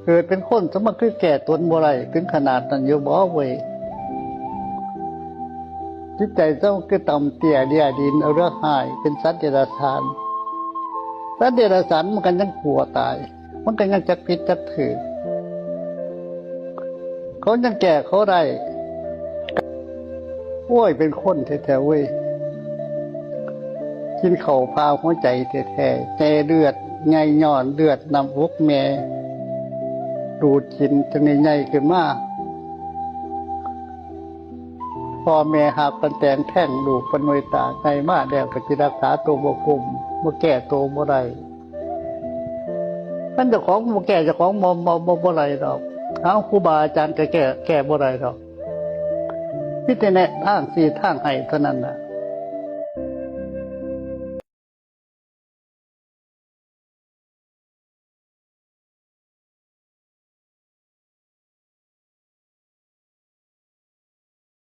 ເກີດເປັນຄົນຊະມັນຄືແກ້ຕົນບໍ່ໄດ້ເຖິງຂະໜາດນັ້ນຢູ່ບໍ່ເວີຍ? ຈິດໃຈຊະມັນຄືຕ່ຳເຕ້ຍເລຍດິນເອົາເຫຼືອຮ້າຍ ເປັນສັດເດຍລະສານ. ສັດເດຍລະສານມັນກໍຍັງຊົ່ວຕາຍ ມັນກໍຍັງຈັກຜິດຈັກຖືກ ເຂົາຍັງແກ້ເຂົາໄດ້. ໂອ້ຍ ເປັນຄົນແທ້ໆເວີຍ ກິນເຂົ້າຜ່າຫົວໃຈແທ້ໆ ໃຫຍ່ເລືອດໃຫຍ່ຍ້ອນເລືອດນ້ຳອົກແມ່ ດູດກິນຈົນໄດ້ໃຫຍ່ຂຶ້ນມາ. ພໍ່ແມ່ຮັກກັນແຕ່ງແທ້ງລູກເປັນເມດຕາ ໃຫຍ່ມາແລ້ວກໍຊິຮັກສາໂຕບໍ່ກຸ້ມ ບໍ່ແກ້ໂຕບໍ່ໄດ້. ຄັນເຈົ້າຂອງບໍ່ແກ້ເຈົ້າຂອງບໍ່ ບໍ່ ບໍ່ ບໍ່ໄດ້ດອກ. ເອົາ ຄູບາອາຈານກໍແກ້ ແກ້ບໍ່ໄດ້ດອກ. ມີແຕ່ແນະທາງຊີ້ທາງໃຫ້ເທົ່ານັ້ນນະ.